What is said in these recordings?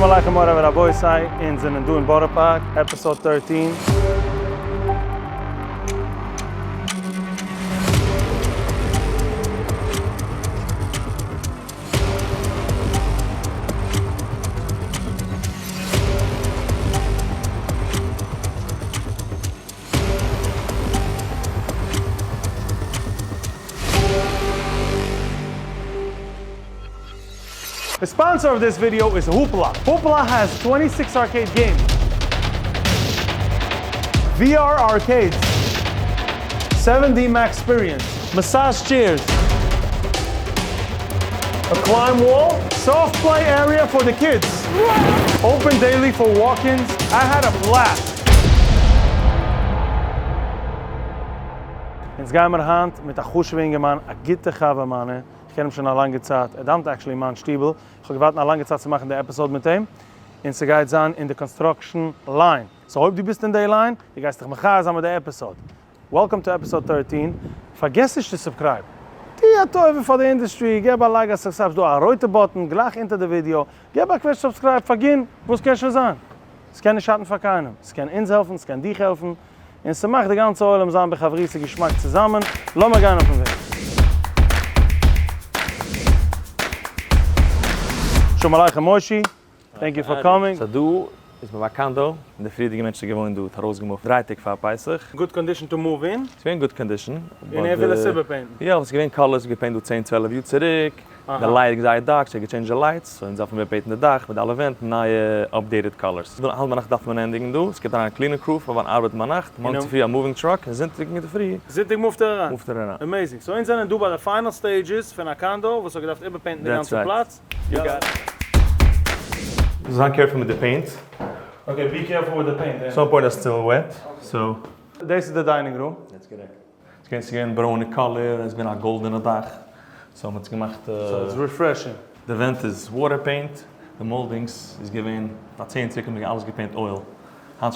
שלום עליכם מורי ורבותי, אונז זענען דא אין בארא פארק, episode 13. The sponsor of this video is Hoopla. Hoopla has 26 arcade games, VR arcades, 7D Max experience, massage chairs, a climb wall, soft play area for the kids, open daily for walk-ins. I had a blast. אונז גיימער היינט מיט א חשוב'ע אינגערמאן, א גוטע חבר מיינע, איך קען אים שוין א לאנגע צייט, ער דאווענט actually אין מיין שטיבל, איך האב געווארט א לאנגע צייט צו מאכן די episode מיט אים, און ס'גייט זיין אין די construction line, so אויב דו ביסט אין די line, דו גייסט דיך מחיה זיין מיט די episode. Welcome to episode 13, פארגעס נישט צו subscribe ן, טו א טובה פאר די industry, געב א לייק א subscribe, ס'דא א רויטע button גלייך אונטער די ווידיאו, געב א קוועטש subscribe, פארגין, וואס קען שוין זיין? ס'קען נישט שאטן פאר קיינעם, ס'קען אונז העלפן, ס'קען דיך העלפן, און ס'מאכט די גאנצע עולם זיין בחברותא געשמאק צוזאמען, לאמיר גיין אויפן וועג. שלום עליכם מושי, thank you for coming. So דא איז מען ביי קאנדא, און די פריערדיגע מענטש איז געוואוינט דא, האט ארויסגעמופט דריי טעג פאר פסח. Good condition to move in. ס'איז געווען good condition. און ער וויל עס איבערפעינטן. יא, אבער ס'איז געווען colors געפעינט דא צען צוועלף יאר צוריק, די light איז זייער dark, so ער האט געטשעינדזשט די lights, so אונז דארפן איבערפעינטן די דאך מיט אלע ווענט, נייע updated colors. האלב ביינאכט דארף מען ענדיגן דא, ס'קומט אריין א cleaning crew פאר ביים ארבעטן ביינאכט, מאנטאג צופרי א moving truck, און זונטאג אינדערפרי זונטאג מופט ער אריין. מופט ער אריין. Amazing. So אונז זענען דא ביי די final stages פון א condo וואס האט געדארפט איבערפעינטן די גאנצע פלאץ. You got it. זיין careful מיט די paint. Okay, be careful with the paint. Some point is still wet, so. דאס איז די dining room. That's correct. ס'איז געווען ברוינע color, עס איז געווען א גאלדענע דאך, so מ'האט עס געמאכט. So it's refreshing. די ווענט איז water paint, די moldings איז געווען פאר צען צוריק האט מען אלעס געפעינט oil, היינט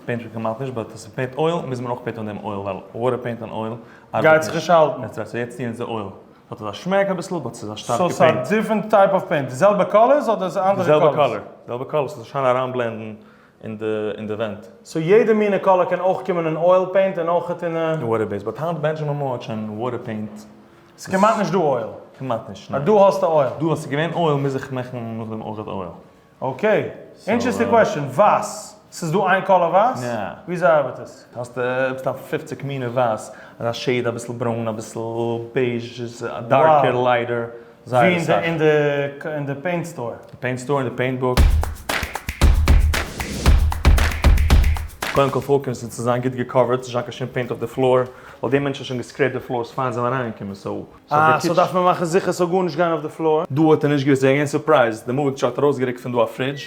פעינט מען כמעט נישט, but עס איז paint oil מוז מען אויך פעינטען דעם oil ווייל water paint אן oil ארבעט נישט. גייט זיך נישט האלטן. That's right, so יעצט טוען אונז די oil. ס'האט אזא שמעק אביסל but ס'איז א שטארקע paint. So ס'איז א different type of paint, די זעלבע colors אדער איז אנדערע colors? די זעלבע color, די זעלבע colors, ס'זאל שיין אריינבלענדן אין די אין די ווענט. So יעדע מינע color קען אויך קומען אין oil paint און אויך אין א. Water base, but היינט בענדזשעמין מאר האט שוין water paint. ס'איז כמעט נישט דא oil. כמעט נישט, ניין. דא האסטו oil. דא אז ס'איז געווען oil מוז איך מאכן נאכדעם אויך oil. Okay, interesting question, ווייס, ס'איז דא איין color ווייס? יא. וויאזוי ארבעט עס? האסט עפעס א פופציג מינע ווייס, אזא shade אביסל ברוין אביסל beige, darker lighter, זייער אסאך. ווי אין די אין די paint store? די paint store און די paint book. קודם כל פארקען צו זיין גוט געקאווערט, נישט זיין קיין שום paint אויף די floor, ווייל די מענטש האט שוין געסקרעיפט די floors פאר זיי זענען אריינגעקומען, so. אה, so דארף מען מאכן זיכער ס'זאל גארנישט גיין אויף די floor. דא האט ער נישט געוואוסט, ער איז געווען surprised, די moving truck האט ארויסגערוקט פון דא א fridge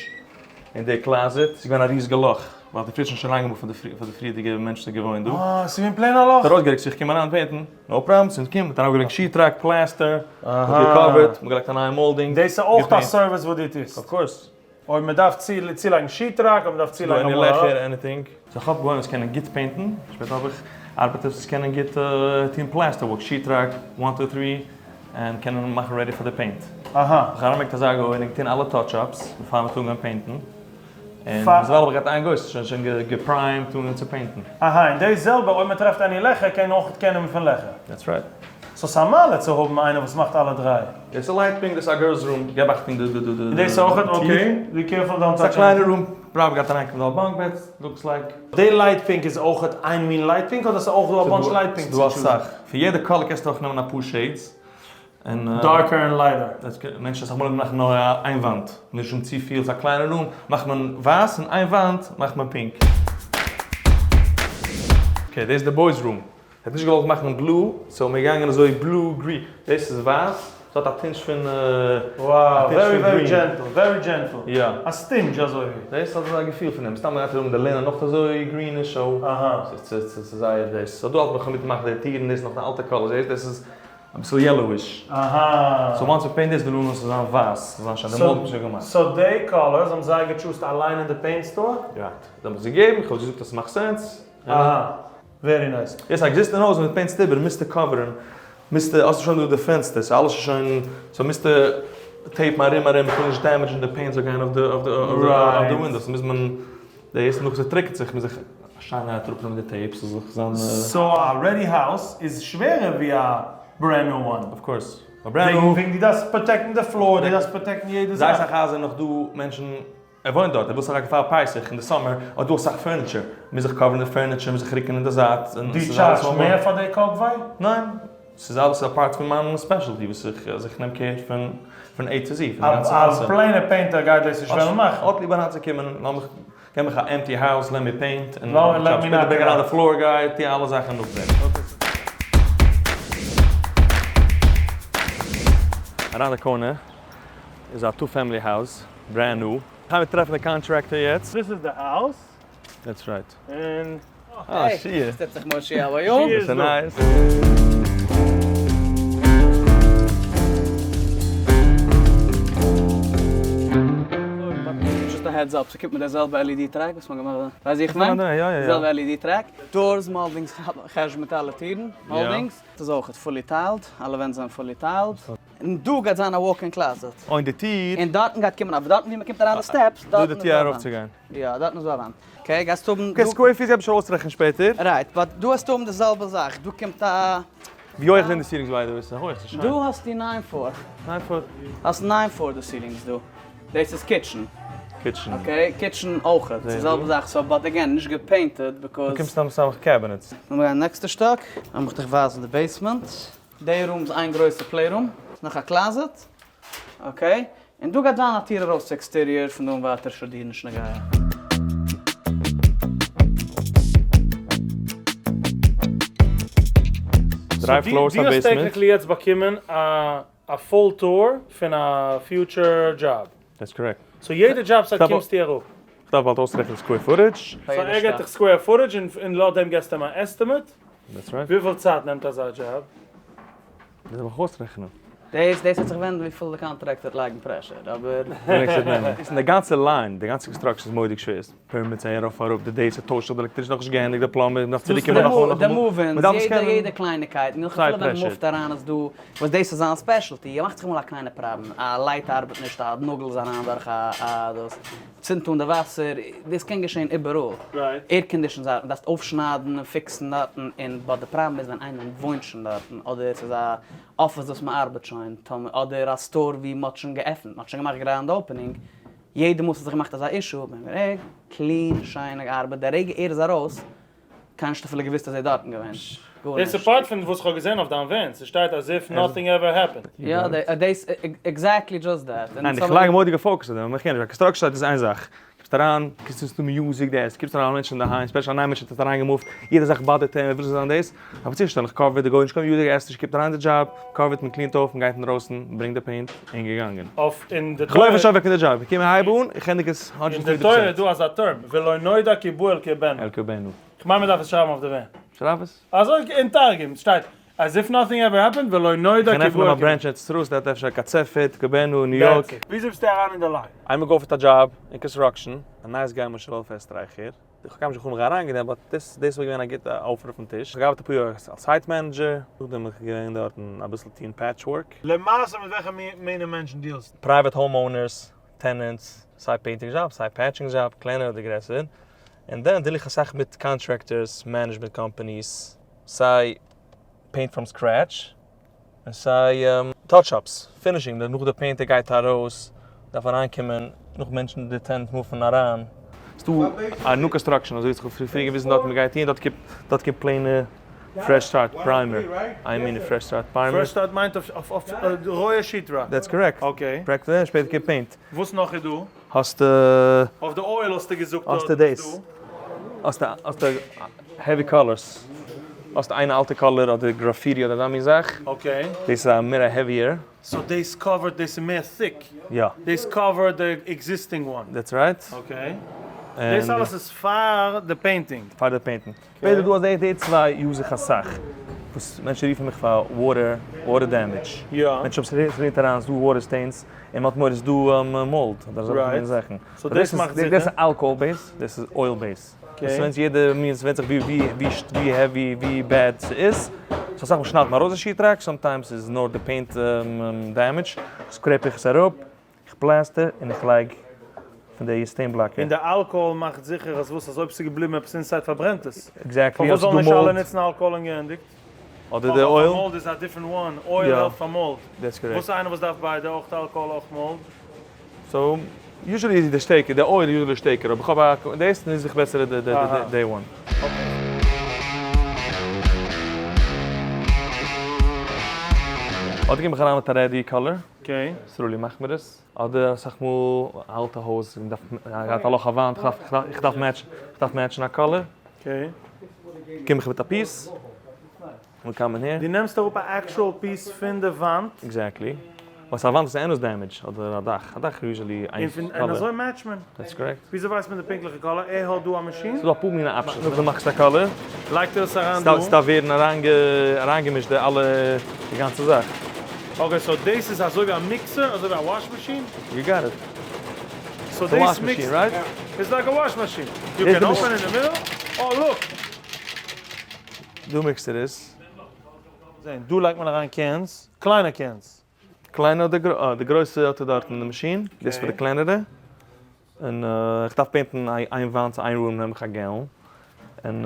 אין די closet, ס'איז געווען א ריזיגע לאך, ווייל די fridge האט שוין אריינגעמופט פון די פריערדיגע מענטשן וואס געוואוינט דא. אה, ס'איז געווען plain א לאך. האט ארויסגערוקט, so איך קום אריין פעינטן, no problem, ס'איז קום, מ'האט ארויפגעלייגט sheetrock, plaster, מ'האט געקאווערט, מ'האט געלייגט א נייע molding. דאס איז אויך א service וואס דו טוסט? Of course. אויב מען דארף צולייגן sheetrock, אויב מען דארף צולייגן אמאל א. לעכער, anything. So איך האב גוים וואס קענען גוט פעינטן, שפעטער האב איך ארבעטערס וואס קענען גוט טון plaster work, sheetrock, one two three, און קענען מאכן ready פאר די paint. אהא. איך האב אריינגעברענגט אזא גוי און געטון אלע touch-ups בעפאר מ'האט אנגעהויבן פעינטן, און דערווייל האב איך געהאט איין גוי, ס'איז שוין געפריימט אן צו פעינטן. אהא, און דאס זעלבע אויב מען טרעפט any לעכער קען אויך קענען פון לעכער. That's right. So ס'איז א מעלה צו האבן איינער וואס מאכט אלע דריי. דאס איז light pink, דאס איז א girls room, געב אכטונג די די די און דאס אויכעט? Okay, be careful don't touch ס'איז א קליינע room, פראבעבלי גייט אריינקומען דא א bunk bed, looks like. די light pink איז אויכעט איין מין light pink אדער ס'איז אויך דא א bunch light pinks ס'איז דא אסאך, פון יעדע color קענסטו אויך נעמען אפאר shades. און Darker און lighter. מענטשן אסאך מאל מאכן נאר איין וואנט, נישט אן צופיל, ס'איז א קליינע room, מאכט מען ווייס און איין וואנט מאכט מען pink. Okay, דאס איז די boys room. ער האט נישט געוואלט מאכן blue, so מיר געגאנגען אזוי blue green, דאס איז ווייס, ס'האט א tinge פון Wow, very very gentle, very gentle. יא. א tinge אזוי ווי. דאס האט אזא געפיל פון דעם, סתם גייט ארום די לינען נאך אזוי greenish, so ס'איז זייער דאס. So דא האלט מען מיטן מאכן די טירן, דאס איז נאך די אלטע color, זעסט דאס איז אביסל yellowish. אהא. So once מ'פעינט דאס די לונען זאל זיין ווייס, זאל זיין שיין, די mold האט מען שוין געמאכט. So די colors האבן זיי געטשוזט אליין אין די paint store? Right. זיי האבן עס געגעבן, איך האב געזאגט אז ס'מאכט sense. אהא. Very nice. יעצט א existing הויז מיט פעינסט איבער מוזטו קאווערן, מוזטו, האסטו שוין דא די פענסטער, סאו אלעס איז שוין, so מוזטו. tape ן ארום ארום, מ'טאר נישט damage ן די paint זאל גיין אויף די אויף די windows, מוז מען דאס, נאך ס'טריקענט זיך מוז איך שיינערהייט אראפנעמען די tape ס'זאל זיך זיין. so א ready house איז שווערער ווי א brand new one. of course. א brand new. וועגן דו דארפסט protect ן די floor, דו דארפסט protect ן יעדע זאך. זייער אסאך הייזער נאך דא מענטשן ער וואוינט דארט, ער וויל סך הכל פאר פסח אין די summer, האט דא אסאך furniture, מוז זיך cover ן די furniture, מוז זיך רוקן אין די זייט, דו charge סט מער פאר די קאפ וויי? ניין, ס'איז אלעס א part פון מיין specialty וואס איך, אז איך נעם care פון פון A to Z, פון די גאנצע מעשה. א plain ע painter גייט דאס נישט וועלן מאכן. האט ליב אריינצוקומען, לאמיך, געב מיך א empty house, let me paint, און שפעטער ברענג אריין די floor guy, טו אלע זאכן נאכדעם. Around the corner איז א two family house. Brand new. גיימיר טרעפן די contractor יעצט. This is the house. That's right. און. אה, שיע. וואס טוט זיך מושי how are you? שיע איז דא. Nice. Just a heads up, ס'קומט מיט די זעלבע LED track וואס מ'האט געמאכט דא. ווייסט ווי איך מיין? יא יא יא. די זעלבע LED track. Doors, moldings, חשבון מיט אלע טירן, moldings. ס'איז אויכעט fully tiled, אלע ווענט זענען fully tiled. און דא גייט זיין א walk-in closet. און די טיר. און דארטן גייט קומען א, דארטן ווי מ'קומט אריין די steps, דארטן איז דא א וואנט. דא די טיר ארויפצוגיין. יא, דארטן איז דא א וואנט. Okay, גייסט האבן. Okay, square feet גייט מען שוין אויסרעכענען שפעטער. Right, but דא האסטו האבן די זעלבע זאך, דא קומט א. ווי הויך זענען די ceilings by the way? ס'איז הויך, ס'איז שיין. דא האסטו nine four. Nine foot. האסט nine four די ceilings דא. דאס איז kitchen. Kitchen. Okay, kitchen אויכעט, די זעלבע זאך, so but again, נישט גע paint עד because. דא קומט סתם סאך cabinets. לאמיר גיין next ע שטאק, לאמיך דיך ווייזן די basement. די room איז איין גרויסע play room, נאך א closet, okay, און דא גייט זיין א טיר ארויס צו exterior, פון דא און ווייטער שטודירן נישט נוגע. דריי floors א דו האסט basement. Technically יעצט באקומען א full tour פון א future job. That's correct. So יעדע job site קומסטו אראפ? כ'דארף באלד אויסרעכענען square footage. So ער געט דיך square footage און לויט דעם געסטו אים א estimate? That's right. וויפיל צייט נעמט אזא דזשאב? דאס דארף איך אויסרעכענען. דאס דאס וועט זיך ווענדן וויפיל די contractor וועט לייגן pressure, אבער. ווי לאנג ס'וועט נעמען. די גאנצע line, די גאנצע construction איז מורא'דיג שווער. Permits אהער ארויף אראפ, די דעיס ס'טוישט זיך די electrician נאכנישט געענדיגט, די plumber מ'דארף צוריק קומען נאכאמאל נאכאמאל. די move-ins, יעדע יעדע קלייניקייט, און אפילו ווען מ' move ט אריין איז דא, וואס דאס איז זיין specialty, ער מאכט זיך אמאל א קליינע פראבלעם, א light ארבעט נישט, א נאגל איז אריין דורך א א דאס, צינדט אן די וואסער, דאס קען געשען איבעראל, air conditions ארבעט, דארפסט אויפשניידן און fix ן דארטן, און but די פראבלעם איז ווען איינער וואוינט שוין דארטן, אדער ס'איז א אפיס וואס מ'ארבעט שוין, אדער א store ווי מ'האט שוין געעפנט, מ'האט שוין געמאכט grand opening, יעדע מאל ס'האט זיך געמאכט אזא issue האט מען גערעגט, clean, שיינע געארבעט, די רגע ער איז ארויס, קיינער נישט אפילו געוואוסט אז ער איז דארטן געווען, גארנישט. דאס איז part פון וואס כ'האב געזען אויף דיין ווענט, ס'שטייט as if nothing ever happened. יא, דאס exactly just that. ניין, איך לייג מורא'דיגע focus אויף דעם, איך קען נישט, א construction site איז איין זאך, קומסט אריין, קומסט צו music דעס, קומסט אריין מענטשן אינדערהיים, special א נייע מענטש האט אריין גע move ט, יעדע זאך bother ט אים, ער וויל זיין דאס, אבער צושטעלן, איך cover די גוי נישט קיין music, ער עסט נישט, קומט אריין אין די דזשאב, cover ט מען clean ט אויף, מען גייט אינדרויסן, מען ברענגט די paint, און געגאנגען. אויף אין די איך לויף תורה. נישט אוועק פון די דזשאב, איך קום איך הייב אן, איך ענדיג עס הונדערט אין פופציג די תורה איז פראצענט. דא אזא term, ולא נודע כי באו אל קרבנה. אל קרבנה. כ'מיין מען דארף עס שרייבן אויף די ווענט. שרייב עס. אזוי אין תרגום שטייט, as if nothing ever happened, ולא נודע כ'קען כי באו עפענען אל א קרבנה. branch אין ארץ ישראל, ס'דארט אפשר א קצפת, קרבנה, ניו יארק. וויאזוי ביסטו אריין אין די line? איינמאל געאפערט א דזשאב אין construction, א nice guy משה וואלף עסטרייכער. איך האב קיינמאל נישט געכאפט מיך אריינגענומען but דאס דאס וואלט געווען א גוטע offer אויפן טיש, איך האב געארבעט אפאר יאר אלס site manager, נאכדעם בין איך געווען דארטן אביסל טון patch work. למעשה מיט וועלכע מינע מענטשן deal סטו? Private home owners, tenants, סיי painting job, סיי patching job, קלענער אדער גרעסער, און דען deal איך אסאך מיט contractors, management companies, סיי paint from scratch, און סיי touch-ups, finishing, נאך די painter גייט ארויס דארף אריינקומען נאך מענטשן די tenant move ן אריין. ס'דא א new construction אזוי ווי איך האב פריער געוויזן דארט מ'גייט טון דארט קומט דארט קומט plain ע Fresh Start primer, I mean Fresh Start primer. Fresh Start מיינט אויף אויף רויע sheetrock? That's correct. Okay. פרעקטער שפעטער קומט paint. וואס נאך איז דא? האסטו. אויף די oil האסטו געזאגט דארט האסטו דאס. האסטו האסטו heavy colors. האסט איין אלטע color אדער graffiti אדער אזא מין זאך. Okay. דאס איז א מער א heavier. So דאס cover ט, דאס איז מער thick. יא. דאס cover ט די existing one. That's right. Okay. דאס אלעס איז פאר די painting. פאר די painting. שפעטער דא אז די צוויי use איך אסאך. וואס מענטשן רופן מיך פאר water, water damage. יא. מענטשן האבן ס'רינט אריין, ס'דא water stains, און מ'האט מורא ס'דא mold אדער אזעלכע מין זאכן. So דאס מאכט זיכער. דאס איז alcohol base, דאס איז oil base. עס ווענדט יעדע מין, עס ווענדט זיך ווי ווי ווי heavy ווי bad ס'איז. So אסאך מאל שניידט מען ארויס די sheetrock, sometimes איז נאר די paint damage, scrape איך עס אראפ, איך plaster און איך לייג פון די stain blocker. און די אלקאהאל מאכט זיכער אז וואס? אז אויב ס'איז געבליבן עפעס inside פארברענט עס. Exactly, פארוואס זאלן נישט אלע נוצן אלקאהאל און געענדיגט? אדער די oil. פאר mold איז א different one, oil העלפט פאר mold. That's correct. וואס איז איינער וואס דארף ביידע, אויך אלקאהאל אויך mold? So, usually איז די שטערקער, די oil usually שטערקער, אבער איך האב א, דאס נוץ איך בעסער די one. אדער קום איך אריין מיט א ready color, סרולי מאכט מיר עס, אדער אסאך מאל א אלטע הויז, איך דארף, געהאט א לאך א וואנט, איך דארף match ן, איך דארף match ן א color, קום איך מיט א piece. וואו קאם מען הער? דו נעמסט אראפ א actual piece פון די וואנט. Exactly. ווייל ס'איז א וואנט וואס איז ענדלעס damage, אדער א דאך. א דאך איז usually איין color. און אזוי match ט מען. That's correct. וויאזוי ווייסט מען די פונקטליכע color? ער האט דא א מאשין? ס'איז דא אפאר מיני options. נאכדעם מאכסטו א color. לייגט ער עס אריין דא. ס'דארף ווערן אריינגעמישט די אלע, די גאנצע זאך. Okay, so דאס איז אזוי ווי א mixer? אזוי ווי א wash machine? You got it. So דאס mix ט. Right? It's like a wash machine. You can open in די middle. Oh look! דא mix ט ער עס. זען, דא לייגט מען אריין cans, קליינע cans. קליינע אדער די גרויסע האט ער דארט אין די מאשין, דאס איז פאר די קלענערע. און איך דארף paint ן איין וואנט צו איין room נעם איך א gallon. און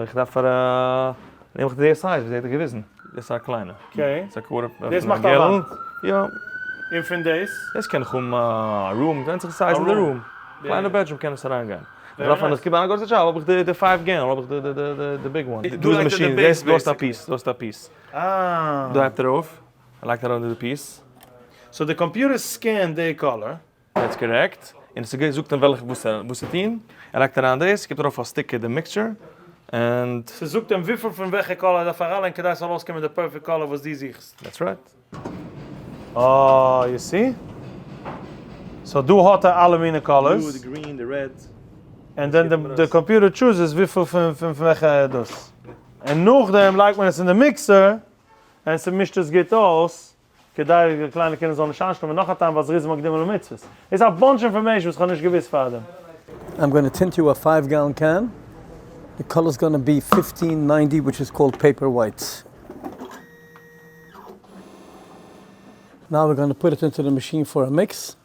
איך דארף פאר א, נעם איך די size וואס ער האט דיר געוויזן. דאס איז א קליינע. Okay. דאס איז א quarter דאס מאכט א וואנט? יא. און פון דאס? דאס קען איך האבן א room, ווענדט זיך די size אין די room. קליינע bedroom קען עס אריינגיין. איך דארף ווען איך קום אריין גרויסע דזשאב האב איך די די five gallon האב איך די די די די big one. דא איז די מאשין, דאס דא האסטו א piece, דא האסטו א piece. אה. דא הייבט ער אויף, ער לייגט אריין די piece. So די computer scan ט די color. That's correct, און עס זאגט אים וועלכע וואס וואס צו טון, ער לייגט אריין דאס, גיבט ארויף א sticker די mixture, און. ס'זאגט אים וויפיל פון וועלכע color ער דארף אריינלייגן כדי ס'זאל אויסקומען די perfect color וואס דו זוכסט. That's right. אה, you see? So דא האט ער אלע מיני colors. די green, די red. And then די computer chooses וויפיל פון פון וועלכע דאס. און נאכדעם לייגט מען עס אין די mixer, און ס'מישט עס גוט אויס, כדי די קליינע קינדער זאלן נישט איינשלאפן, נאך א טעם ווייל זריזים מקדימים למצוות. איז א bunch information וואס כ'האב נישט געוואוסט פארדעם. I'm gonna tint you a five gallon can, the color is gonna be 1590 which is called paper whites. Now we're gonna put it into the machine for a mix.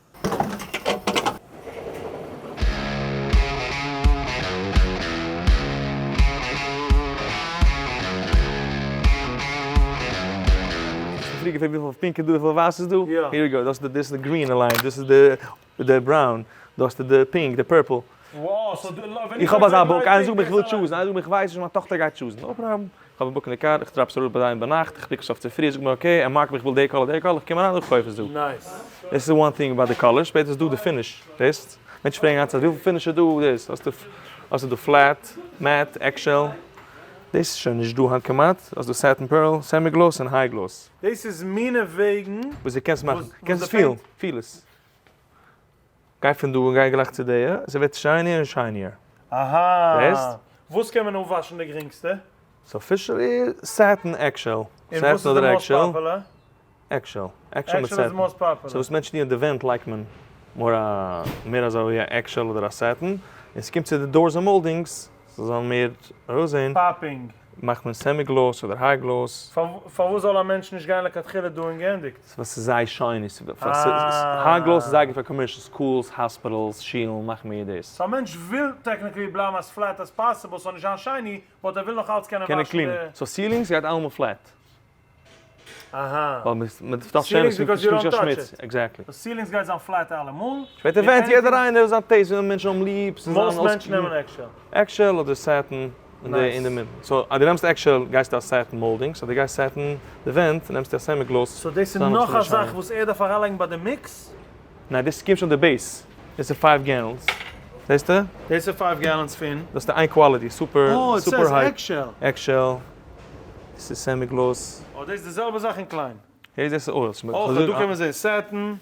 פריער געפרעגט וויפיל pink איז דא וויפיל ווייס איז דא, here we go, דאס איז די גרינע line, דאס איז די brown, דאס איז די pink, די purple. איך האב אזא book, איינער זאגט מיר איך וויל choose ן, איינער זאגט מיר איך ווייס נישט, מיין טאכטער גייט choose ן, no problem, איך האב א book אין די קאר, איך drop עס אראפ ביי זיי ביינאכט, איך pick עס אויף צופרי, זאג מיר okay, ער mark ט מיר איך וויל די color, די color, איך קום אריין, איך קויף עס דא. Nice. דאס איז one thing about די color, שפעטער איז דא די finish, זעסט? מענטשן פרעגן היינט וויפיל finish איז דא, דאס, האסטו האסטו דא flat, matte, eggshell, דאס איז שוין נישט דא היינט כמעט, האסט דא satin pearl, semi gloss און high gloss. דאס איז מינע וועגן. וואס דו קענסט מאכן, קענסט עס פילן, פיל עס. גיי פון דא און גיי גלייך צו די, ס'ווערט shinier און shinier. אהא. זעסט? וואס קען מען אפוואשן די גרינגסטע? So officially satin eggshell. און וואס איז די most popular? Eggshell. Eggshell מיט satin. So וואס מענטשן טוען די ווענט לייגט מען more א מער אזוי ווי א eggshell אדער א satin, און ס'קומט צו די doors און moldings ס'זאל מער ארויסזעהן. Popping. מאכט מען semi gloss אדער high gloss. פארוואס זאל א מענטש נישט גיין לכתחילה דא און גענדיגט? ווייל ס'איז זייער shiny. High gloss איז זייער גוט פאר commercial schools, hospitals, שילן, מאכן מער דאס. So א מענטש וויל technically בלייבן as flat as possible ס'זאל נישט זיין shiny, but ער וויל נאך אלץ קענען וואשן די. So ceilings גייט אלעמאל flat. אהא. ווייל מען דארף שענען Ceilings because you don't touch it. Exactly. Ceilings גייט זיין flat אלעמאל. שפעטער ווענט יעדער איינער זיין taste ווי מענטשן האבן ליב. Most מענטשן נעמען eggshell. Eggshell אדער satin אין די מיטן. So אז דו נעמסט eggshell גייסטו א satin molding, so דו גייסט satin די ווענט נעמסטו א semi gloss. So דאס איז נאך א זאך וואס ער דארף אריינלייגן ביי די mix? ניין דאס קומט שוין די base. דאס איז five gallons. זעסטו? דאס איז five gallons פון? דאס איז די איין quality, super super high. Eggshell. Eggshell. דאס איז semi gloss. Oh דאס איז די זעלבע זאך אין קליין. העי דאס איז oil. אויך דא קען מען זעהן satin.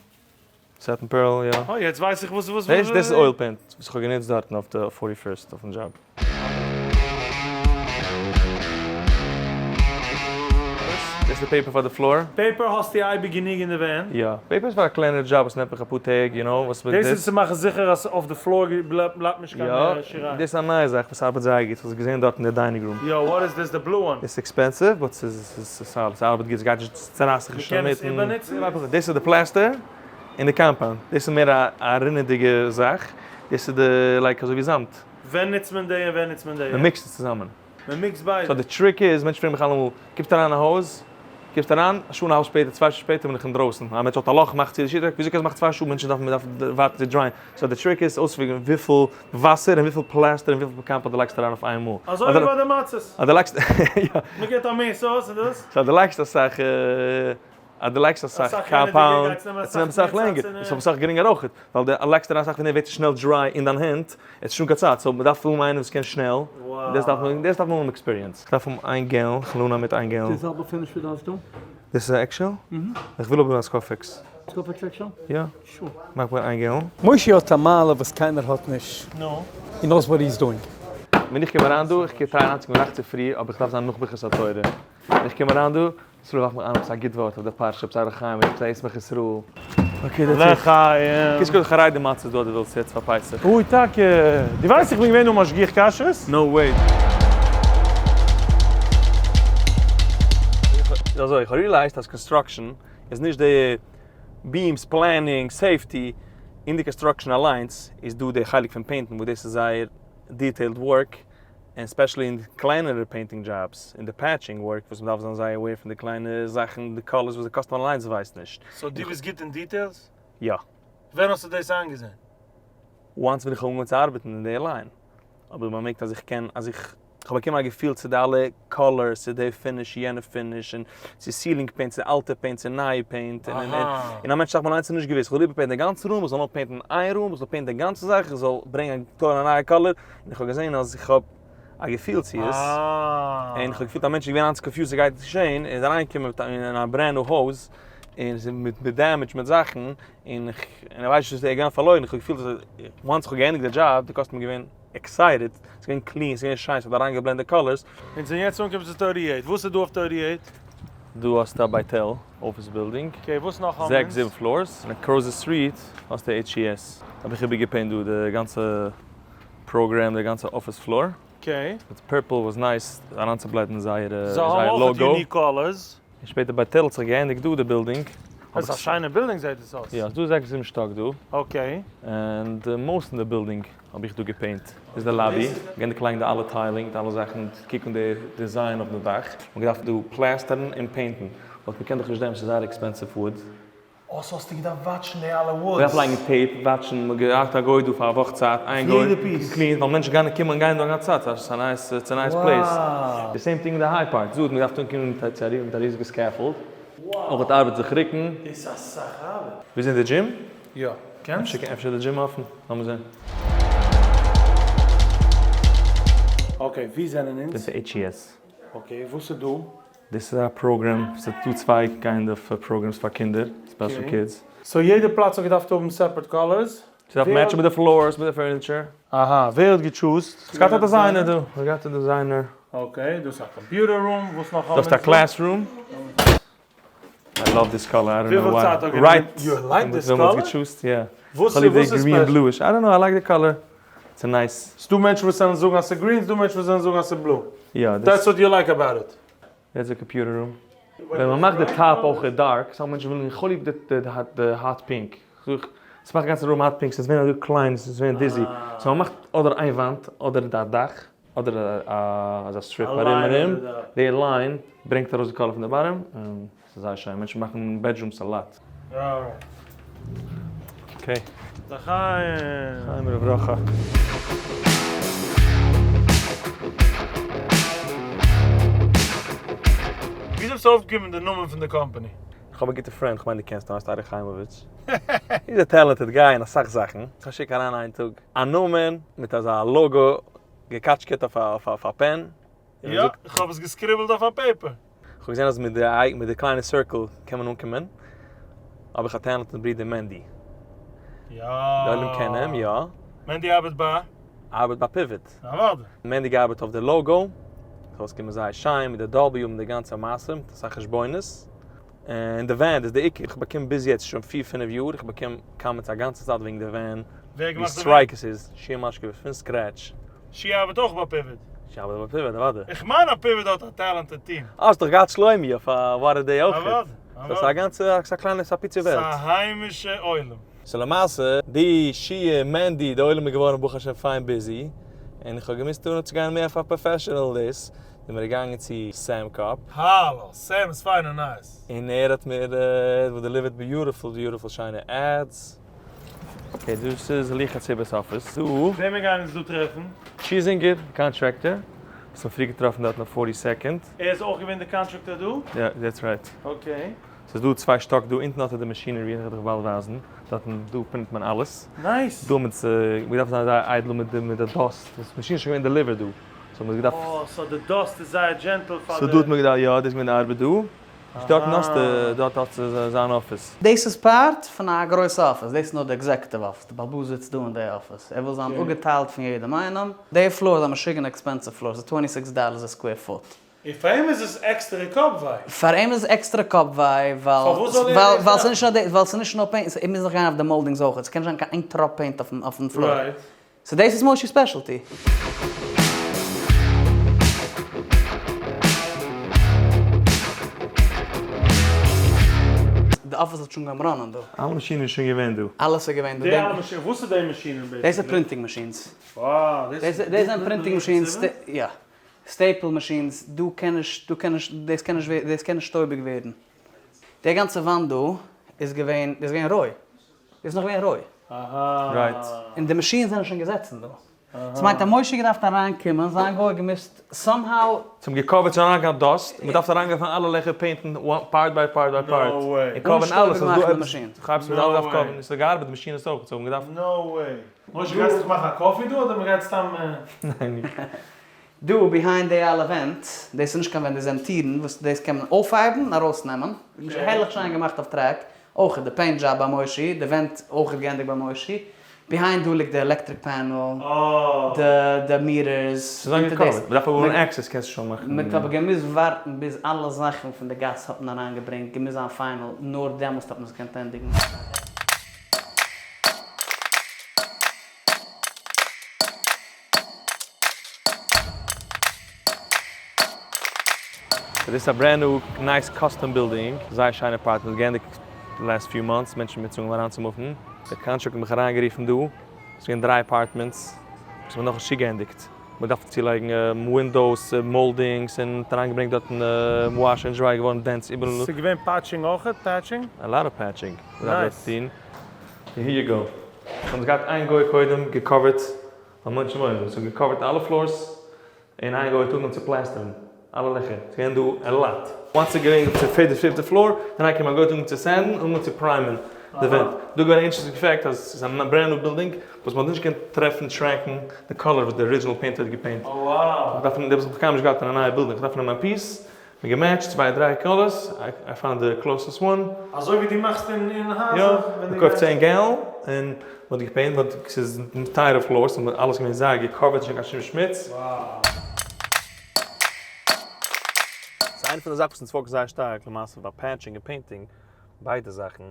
Satin pearl, יא. אה יעצט ווייס איך וואס וואס. דאס איז oil paint וואס איך האב גענוצט דארטן אויף די forty first אויפן דזשאב. דאס איז איז די paper פאר די floor. Paper האסטו אייביג גענוג אין די van? יא. Paper איז פאר א קלענערע דזשאב וואס נעמט מיך אפאר טעג, you know, וואס מיט דאס דאס. איז צו מאכן זיכער אז אויף די floor בלייבט נישט קיין שיריים. יא, דאס איז א נייע זאך וואס ארבעט זייער גוט, כ'האב עס געזען דארט אין די dining room. יא, what is this, די blue one? דאס איז expensive, but ס'איז solid, ס'ארבעט גוט, ס'גייט נישט, ס'צערייסט זיך נישט מ'קען עס אינמיטן. איבערנוצן? דאס איז די plaster און די compound, דאס איז מער א רינעדיגע זאך, דאס איז די like אזוי ווי זאמד. ווען נוצט מען די און ווען נוצט מען די? מ'מיקסט עס צוזאמען. מען מיקסט ביידע. So די trick איז, מענטשן פרעגן מיך אלעמאל, קומסט אריין אין הויז, קומסט אריין, א שעה און א האלב שפעטער, צוויי שעה שפעטער בין איך אינדרויסן, א מענטש האט א לאך, מאכט צו די sheetrock, וויאזוי קענסטו מאכן צוויי שעה, מענטשן דארפן, מען דארף ווארטן צו dry ען, so די trick איז אויסצופיגערן וויפיל וואסער און וויפיל plaster און וויפיל compound דו לייגסט אריין אויף איינמאל. אזוי ווי ביי די מצות. אז דו לייגסט, יא. מען גיבט א מיש אויס און דאס. So אז דו לייגסט אסאך. אז דו לייגסט אסאך compound, עס נעמט אסאך לענגער, עס איז אסאך גרינגער אויך, ווייל די לייגסט אריין אסאך פון דעם ווערט עס שנעל dry אין דיין הענט, עס איז שוין קיין צייט, so מען דארף האבן איינער וואס קען שנעל, דאס דארף מען, דאס דארף מען האבן experience. איך דארף האבן איין gallon, איך וויל אנהייבן מיט איין gallon. די זעלבע finish ווי דו האסט דא? דאס איז א eggshell? איך וויל האבן א ScotFix. ScotFix eggshell? יא. Sure. מאך מיר איין gallon. מושי האט א מעלה וואס קיינער האט נישט. נו? He knows what he's doing. ווען איך קום אריין דא, איך try אריינצוקומען נאכט צופרי, אבער איך דארף זיין נאך ברכת התורה. ווען איך קום אריין דא, ישראל ווארפט מיך איין עפעס א גוט ווארט אויף די פרשה, עפעס א רחיים, עפעס א ישמח ישראל. Okay, that's it. לחיים. קוק איך חרדים מצות דא דו ווילסט יעצט פאר פסח. אוי טאקע! דו ווייסט איך בין געווען דא משגיח כשרות? No way. איז אזוי, איך האב realized אז construction איז נישט די beams, planning, safety, אין די construction אליינס איז דא די חלק פון paint ן וואס דאס איז זייער detailed work, און especially אין קלענערע painting jobs, אין די patching work וואס מ'דארף זיין זייער aware פון די קליינע זאכן, די colors וואס די customer אליינס ווייסט נישט. So דו ביסט גוט אין details? יא. ווען האסטו דאס איינגעזען? Once ווען איך האב אנגעהויבן צו ארבעטן אין די line, האב איך באמערקט אז איך קען, אז איך האב באקומען א געפיל צו די אלע colors, צו די finish, יענע finish, און צו ceiling paint, צו אלטע paint, צו נייע paint, און און און, און א מענטש דארף מען אליינס איז נישט געוואוסט, איך וויל איבער paint ן די גאנצע room, איך זאל נאר paint ן איין room, איך זאל paint ן די גאנצע זאך, איך זאל ברענגען א נייע color, און איך האב געזען אז איך האב א געפיל צו עס, און איך האב געפילט א מענטש איז געווען אלץ confused וואס גייט געשען, ער איז אריינגעקומען אין א brand new הויז, און עס איז מיט damage מיט זאכן, און איך און ער ווייסט נישט וואס ער איז געווען פארלוירן, איך האב געפילט אז once איך האב געענדיגט די דזשאב, די customer איז געווען excited, עס איז געווען clean, עס איז געווען שיין, עס האט אריינגע blend די colors. אונז זענען יעצט אנגעקומען צו thirty eight, וואס איז דא אויף thirty eight? דא האסטו א ביתל office building. Okay, וואס נאך האבן אונז? זעקס זיבן floors, און across די street האסטו HES. האב איך איבערגע paint דא די גאנצע program, די גאנצע office floor. Okay. מיט purple וואס nice אריינצו blend ן זייער זיי האבן אויך logo. Unique colors. און שפעטער ביתל האט זיך געענדיגט דא די בילדינג. עס איז א שיינע בילדינג זעט עס אויס. יא, ס'דא זעקס זיבן שטאק דא. Okay. און די most אין די בילדינג האב איך דא גע paint. איז די lobby. געענדיגט לייגן די אלע tiling, די אלע זאכן, קוקן די design אויף די דאך. מ'האט געדארפט דא plaster ן און paint ן. But מ'קען דאך נישט דעם, ס'איז זייער expensive wood. אה, so האסטו געדארפט watch ן די אלע woods. מ'דארף לייגן tape, watch ן, מ'האט געהאט א גוי דא פאר א וואך צייט, איין גוי, יעדע piece. Clean, ווייל מענטשן גייען קומען און גייען דא א גאנצע צייט, ס'איז א nice, ס'איז א nice place. די same thing אין די high part, דא האט מען געדארפט אנקומען מיט א מיט א ריזיגע scaffold, אויך האט ארבעט זיך רוקן. דאס איז אסאך ארבעט. ווי איז די דזשים? יא. קענסט? אפשר די דזשים אפן? לאמיר זען. Okay, ווי זענען אונז? דאס איז HES. Okay, וואס איז דא? דאס איז א program, ס'איז דא צוויי kind of programs פאר קינדער, special kids. So יעדע פלאץ האט געדארפט האבן separate colors? ס'דארף match ן מיט די floors, מיט די furniture. אהא, ווער האט גע choose ט? ס'געהאט א designer דא, ס'געהאט א designer. Okay, דאס איז א computer room, וואס נאך האבן דאס איז א classroom. I love this color, I don't know why. וויפיל צייט האט גענומען? You like this color? ווען מ'האט גע choose ט, יא. וואס איז וואס איז green bluish, I don't know, I like the color. ס'איז nice. ס'דא מענטשן וואס וועלן זאגן אז ס'איז green, ס'דא מענטשן וואס וועלן זאגן אז ס'איז blue. יא, דאס. That's what you like about it. דאס איז א computer room. ווען מ'מאכט די top אויך dark, some מענטשן ווילן איך האב ליב די hot pink. ס'מאכט די גאנצע room hot pink, ס'איז ווערן אזוי קליין, ס'איז ווערן dizzy. So מ'מאכט אדער איין וואנט, אדער די דאך, אדער אזא strip ארום ארום. די line ברענגט ארויס די color פון די bottom, און ס'איז זייער שיין. מענטשן מאכן bedrooms a lot. Okay. לחיים. לחיים ולברכה. וויאזוי האסטו אויפגעקומען די נאמען פון די קאמפאני? איך האב א גוטע friend, כ'מיין דו קענסט אים, הייסט ארי חיימאוויטש. He's a talented guy אין אסאך זאכן. כ'שיק אריין איין טאג א נאמען מיט אזא logo געקאטשקעט אויף א pen. יא, איך האב עס גע scribble ט אויף א paper. כ'האב געזען אז מיט די מיט די קליינע circle קען מען אנקומען, האב איך א talented ברודער מענדי. יא. די עולם קען אים, יא. מענדי ארבעט ביי? ארבעט ביי Pivot. אוודאי. מענדי געארבעט אויף די logo. ס'זאל אויסקומען זייער שיין מיט די W מיט די גאנצע מעשה, מיט אסאך חשבונות. און די ווענט איז די עיקר, איך באקום ביז יעצט שוין פיר פינף יאר, איך באקום comments א גאנצע צייט וועגן די ווען, ווי סטרייק עס איז, שיע מאשקעוויטש פון scratch. שיע ארבעט אויך ביי Pivot? שיע ארבעט ביי Pivot, אוודאי. איך מיין אז Pivot האט א talented team. אה, האסט דאך געהאט שלומי אויף א water day אויך. אוודאי. ס'איז א גאנצע, ס'איז א קליינע, ס'איז א פיצי וועלט. ס'איז א היימישע עולם. so למעשה, די שיע, מענדי, די עולם איז געווארן ברוך השם פיין busy, און איך האב געמוזט טון צו גיין מער פאר professional דאס, זעמיר געגאנגען צו סעם קאפ. האלא, סעם איז פיין און nice. און ער האט מיר delivered beautiful beautiful שיינע ads. okay דאס איז ליכא ציבער'ס אפיס דא. וועמען גייען אונז דא טרעפן? שיע זינגער, contractor, וואס האט פריער געטראפן דארטן אויף forty second. ער איז אויך געווען די contractor דא? יא, that's right. okay. ס'איז דא צוויי שטאק דא, אונטן האט ער די machinery, איך וועל דיך באלד ווייזן, דארטן דא print מען אלעס. nice! דא מיט, מ'דארף זיין זייער איידל מיט די מיט די dust, די מאשין איז שוין געווען delivered דא, so מ'האט געדארפט. אה, so די dust איז זייער gentle פאר די. so דא האט מען געדארפט, יא, דאס איז געווען די ארבעט דא. דארטן האסטו, דארט האסטו זיין אפיס. דאס איז part פון א גרויסע אפיס, דאס איז נאר די executive office, די בעל הבית זיצט דא אין די אפיס, ער וויל זיין אפגעטיילט פון יעדעם איינעם, די floor איז א משוגענע expensive floor, ס'איז 26 dollars א square foot. און פאר אים איז עס עקסטערע קאפ וויי. פאר אים איז עס עקסטערע קאפ וויי ווייל פארוואס זאל ער ווייל ס'איז נישט נאר די ווייל ס'איז נישט נאר paint, ער מוז דאך גיין אויף די moldings אויכעט, ס'קען נישט זיין קיין איין טראפ paint אויפן floor. right. so דאס איז מוישי'ס specialty. די אפיס האט שוין אנגעהויבן run ען דא. אלע מאשינען איז שוין געווען דא. אלעס איז געווען דא. די אלע מאשינען, וואס איז די מאשינען basically? דאס איז printing machines. wow, דאס איז דאס זענען printing machines, יא. staple machines, דא קען נישט, דא קען נישט, דאס קען נישט, דאס קען נישט שטויביג ווערן. די גאנצע וואנט דא איז געווען, דאס איז געווען רוי. דאס איז נאך געווען רוי. right. און די מאשינס זענען שוין געזעצן דא. ס'מיינט אז משה געדארפט אריינקומען, זיין גוי האט געמוזט somehow. צום גע cover ט שוין אריינגיין dust, מ'דארף אריינגיין פון אלע לעכער paint ן part by part by part, און cover ן אלעס, אז דא עפעס, כאפסט מ'דארף דארף cover ן, ס'האט געארבעט די מאשינעס אויך, so מ'געדארפט. no way. משה גייסט זיך מאכן א coffee דא אדער מ'גייט סתם. ניין. דא behind די אלע ווענט, דאס איז נישט קיין ווענט דאס זענען טירן וואס דאס קען מען אויפהייבן און ארויסנעמען, הערליך שיין געמאכט אויף track, אויך די paint job ביי מושי, די ווענט אויך געענדיגט ביי מושי, behind דא ליגט די electric panel, די meters, ס'איז אנגעקאווערט, מ'דארף אבער האבן access קענסט שוין מאכן. מ'האט אבער געמוזט ווארטן ביז אלע זאכן פון די גאס האט מען אריינגעברענגט, געמוזט זיין final, נאר דעמאלסט האט מען עס געקענט ענדיגן. דאס איז א brand new nice custom building, זייער שיינע apartment, געענדיגט די last few months, מענטשן מיט צונגען אריינצומופן, דער contractor האט מיך אריינגערופן דא, עס איז געווען דריי apartments וואס מ'האט נאכנישט צוגעענדיגט, מען דארף צולייגן windows, moldings, און האט אריינגעברענגט דארטן wash and dry, געווארן dense איבעראל. ס'איז געווען patching אויכעט? patching? a lot of patching, מ'דארף דארט טון. here you go. האבן זיי געהאט איין גוי קודם גע cover ט, א מענטש אין וואוינונג, ס'האט גע cover ט אלע floors, און איין גוי האט אנגעהויבן צו plaster ן אלע לעכער, ס'איז געווען דא a lot. once ס'איז געווען צו פערטע פיפטע floor, דאן איינקומען א גוי האט אנגעהויבן צו sand ן, אנגעהויבן צו prime ען די ווענט. דא געווען א interesting fact אז ס'איז א brand new building וואס מ'האט נישט געקענט טרעפן track ן די color וואס די original painter האט גע paint. כ'דארף נעמען, דאס האב איך קיינמאל נישט געהאט אין א נייע בילדינג, כ'דארף נעמען א piece, מ'האט גע match ט צוויי דריי colors, I found the closest one. אזוי ווי דו מאכסט אין הייזער יא, ווען דו מ'קויפט גייסט. 10 gallon און מ'האט גע paint, מ'האט, ס'איז טייערע floors, און אלעס געווען זייער גע cover ט, נישט קיין שום שמוץ. ס'איז איינע פון די זאכן וואס אונז focus זייער שטארק למעשה ביי patching און painting, ביידע זאכן,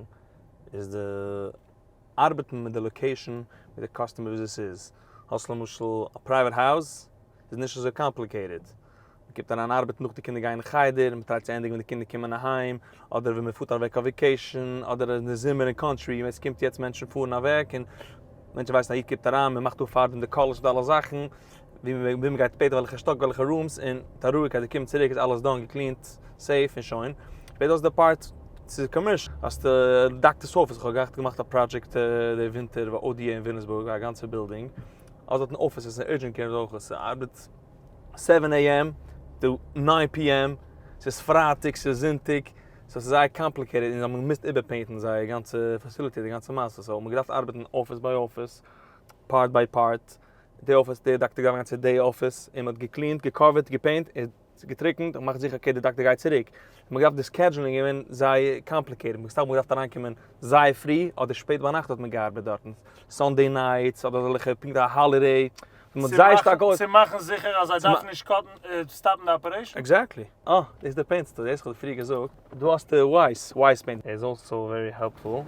איז די ארבעטן מיט די location, מיט די customer וויאזוי ס'איז. האסט למשל א private house, איז נישט אזוי complicated. מ'קומט אריין ארבעטן נאך די קינדער גייען אין חדר, מ'טרייט צו ענדיגן ווען די קינדער קומען אהיים, אדער ווען מ'פארט אוועק אויף vacation, אדער אין די זומער אין country, ווען ס'קומט יעצט מענטשן פארן אוועק, און מענטשן ווייסן א איד קומט אריין, מ'מאכט אפ פארדעם די colors מיט אלע זאכן, ווי מ'גייט שפעטער וועלכע שטאק וועלכע rooms, און מיט א רואיגקייט די קומען צוריק איז אלעס done גע clean ט, safe און שוין. שפעטער האסטו די part צו commercial, האסטו doctor's office, איך האב געהאט געמאכט א פראדזשעקט די ווינטער ביי ODA אין וויליאמסבורג, א גאנצע בילדינג, האסט דארטן אפיסעס און urgent care אויך, ס'ארבעט seven AM to nine PM, ס'איז פרייטאג ס'איז זונטאג, so ס'איז זייער complicated און זיי האבן געמוזט איבערפעינטן זייער גאנצע facility די גאנצע מעשה, so מ'האט געדארפט ארבעטן office by office, part by part, די אפיס די דאקטער געגאנגען צו די אפיס און מ'האט געקלינט געקאווערט געפעינט און געטריקנט און מאכט זיכער okay די דאקטער גייט צוריק, מ'האט געדארפט די scheduling איז געווען זייער complicated, מ'האט סתם געדארפט אריינקומען זייער פרי אדער שפעט ביינאכט האט מען געארבעט דארטן, Sunday nights אדער אזעלכע פונקט א holiday. מ'האט זייער שטארק אויס. צו מאכן זיכער אז זיי דארפן נישט cut ן, stop ן די operation. Exactly. אה, דאס איז די paint store, דאס האב איך דיר פריער געזאגט. דא האסטו ווייס, ווייס paint. איז also very helpful.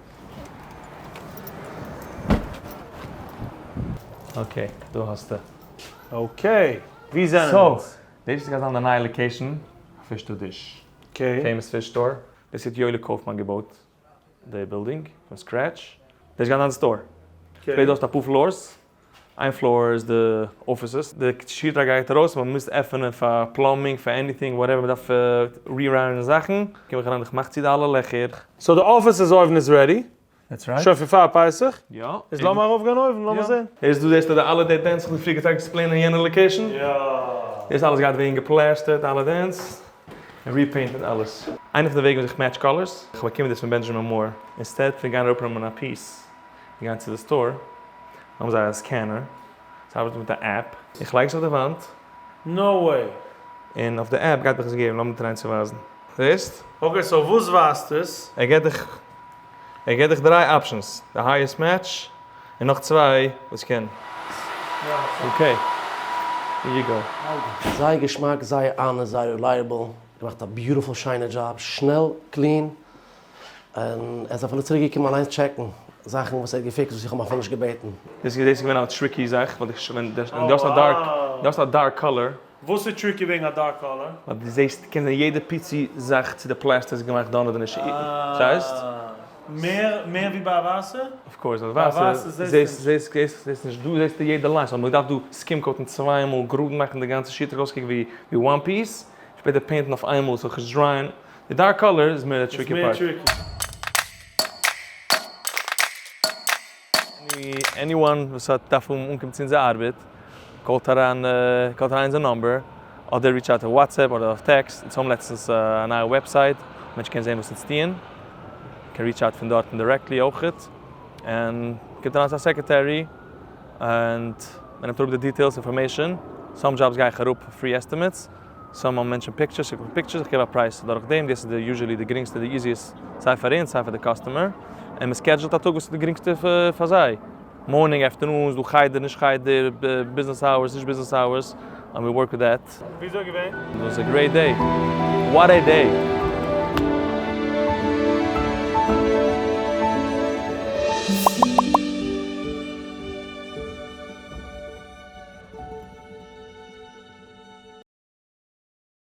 Okay, דא האסטו. Okay, ווי זענען אונז? דאס גייט זיין די נייע location, Fish to Dish. Okay. Famous fish store. דאס האט יואלי קויפמאן געבויט די building פון scratch. דאס גייט זיין די store. שפעטער האסטו אפאר floors. איין floor איז די offices. די sheetrock גייט ארויס, מען מוז עפענען פאר plumbing, פאר anything, whatever מען דארף rewire ן זאכן. קום איך אריין איך מאך צו די אלע לעכער. So די אפיסעס אויבן איז ready? That's right. שוין פון פאר פסח? יא. איז לאמיר ארויפגיין אויבן, לאמיר זען. איז דא זעסטו די אלע dead ends, איך האב דיר פריער געטרייט explain ען אין יענע location. יא. דאס אלעס גייט ווערן געפלעסטערט, אלע dents, און repainted אלעס. איינע פון די וועגן ווי איך match colors, איך באקום דאס פון Benjamin Moore, instead פון גיין אראפנעמען א piece און גיין צו די store, האבן זיי א scanner, ס'ארבעט מיט א app, איך לייג עס אויף די וואנט. No way. און אויף די app גייט מיך עס געבן, לאמיר try ען צו ווייזן. זעסט? Okay, so וואס ווייזט עס? ער געט דיך ער געט דיך דריי options, די highest match, און נאך צוויי וואס קען. Okay, here you go. זייער געשמאק, זייער honest, זייער reliable, געמאכט א beautiful שיינע דזשאב, שנעל, clean, און ער איז אפילו צוריק געקומען אליינס check ן זאכן וואס ער האט געפיקסט וואס איך האב אים אפילו נישט געבעטן. דאס איז געווען א tricky זאך, ווייל ווען דו האסט א dark, דו האסט א dark color. וואס איז tricky וועגן א dark color? ווייל דו זעסט, קענסט זען יעדע פיצי זאך צו די plaster איז געמאכט done אדער נישט, ס'הייסט? מער מער ווי ביי א ווייסע? Of course, ביי ווייסע זעסט זעסט נישט, דא זעסטו יעדע line, so מ'דארף דא skim coat ן צוויי מאל, גראד מאכן די גאנצע sheet אויסקוקן ווי one piece, שפעטער paint ן אויף איינמאל ס'זאל זיך נישט dry ען, די dark color איז מער די tricky part. Anyone וואס האט דארף אנקומען צו אונזער ארבעט, call ט אריין call ט אריין אונזער number, אדער reach out אויף WhatsApp אדער אויף טעקסט, אונז האבן לעצטנס א נייע website, מענטשן קענען זען וואס אונז טוען, קען reach out פון דארטן directly אויכעט, און קומט אריין צו א secretary און מען נעמט אראפ די details information, some jobs גיי איך אראפ פאר free estimates, some האבן מענטשן pictures, שיק מיך pictures, איך געב א price דורך דעם, דאס איז די usually די גרינגסטע די easiest סיי פאר אונז סיי פאר די customer, און מען schedule ט א טאג וואס איז די גרינגסטע פאר זיי, morning afternoon, ס'דא חדר נישט חדר, business hours נישט business hours, and we work with that. וויאזוי געווען? It was a great day. What a day!